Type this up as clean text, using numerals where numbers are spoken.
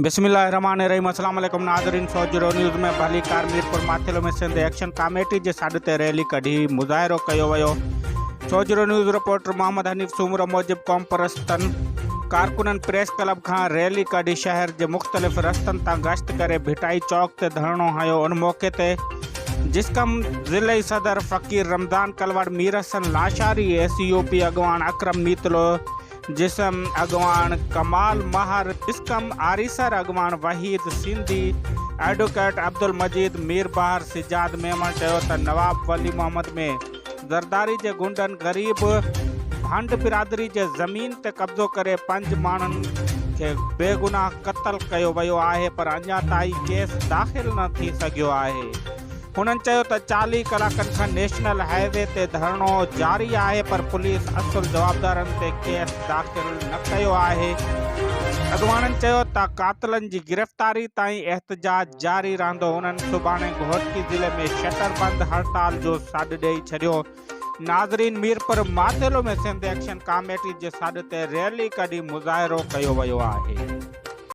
بسم الله الرحمٰن الرحيم السلام عليڪم ناظرين سوجهرو نيوز ۾ ڀليڪار ميرپور ماٿيلو ۾ سنڌ ايڪشن ڪاميٽي جي سڏ تي ريلي ڪڍي مظاهرو ڪيو ويو سوجهرو نيوز رپورٽر محمد حنيف سومرو موجب قومپرستن ڪارڪنن پريس ڪلب کان ريلي ڪڍي شهر جي مختلف رستن تان گشت ڪري ڀٽائي چوڪ تي ڌرڻو هنيو ان موقعي تي جسقم ضلعي صدر Faqir Ramzan Kalwar Mir Hassan Lashari S U P اڳواڻ اڪرم ميتلو جسم اڳواڻ ڪمال مهر، جسقم آريسر اڳواڻ وحيد سنڌي، ايڊوڪيٽ عبدالمجيد ميربحر، سجاد ميمڻ چيو ته نواب ولي محمد ۾ زرداري جي غنڊن غريب ڀنڊ برادري جي زمين تي قبضو ڪري پنج ماڻهن کي بيگناهه قتل ڪيو ويو آهي پر اڃا تائين ڪيس داخل نه ٿي سگهيو آهي. هنن چيو ته 40 ڪلاڪن کان نيشنل هاء وي تي ڌرڻو جاري آهي پر پوليس اصل جوابدارن تي ڪيس داخل نه ڪيو آهي. اڳواڻن چيو ته قاتلن جي گرفتاري تائين احتجاج جاري رهندو. هنن سڀاڻي گهوٽڪي ضلعي ۾ شٽر بند هڙتال جو سڏ ڏئي ڇڏيو. ناظرين ميرپور ماٿيلو ۾ سنڌ ايڪشن ڪاميٽي جي سڏ تي ريلي ڪڍي مظاهرو ڪيو ويو آهي.